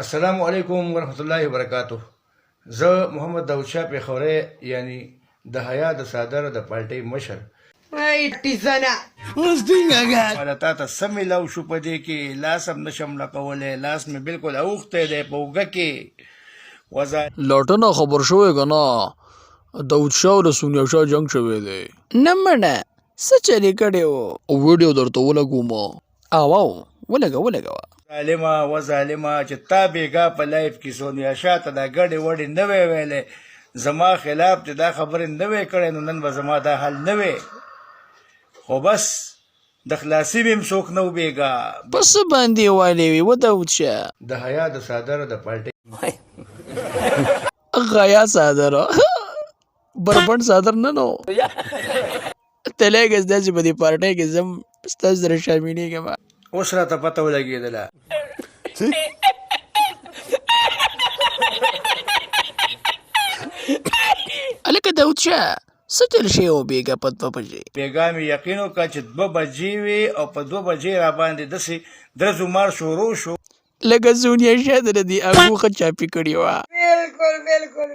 السلام علیکم ورحمت الله وبرکاته. زه محمد داود شاه پېښوری، یعنی د حیا د څادر د پالټۍ مشر. ای ټیزنه. ماله تاته څه ملاو شو په دې کې لاس هم نشم لکولی، لاس مې بالکل اوښتی دی په اوږه کې. وزا. لاټنه خبر شوی که نه، داود شاه او د سونیا شاه جنګ شوی دی. نه مړه څه چل یې کړی وو؟ ویډیو درته ولګوم. او او ولګه ولګوه. ظالمه و ظالمه، چې تا بیګا په لایف کې سونیا شاه ته دا ګډې وډې نه وی ویلې، زما خلاف دې دا خبرې نه وی کړې، نو نن به زما دا حال نه وی. خو بس د خلاصي مې هم څوک نه و بیګا. په څه باندې یې والې وې وه داود شاه؟ د حیا د څادر د پالټۍ. غیا څادر بربنډ څادر نه نو ته لږ داسې په دې پارټۍ کې ځم، ستاسو سره شاملېږم. اوس راته پته ولګېدله. هلکه داود شاه، څه چل شوی و بېګا په 2 بجې؟ بېګا مې یقین وکړه چې 2 بجې وې او په 2 بجې راباندې داسې درزو مار شروع شو. لکه سونیا شاه د دې اګو ښه چاپي کړې وه. بالکل بالکل.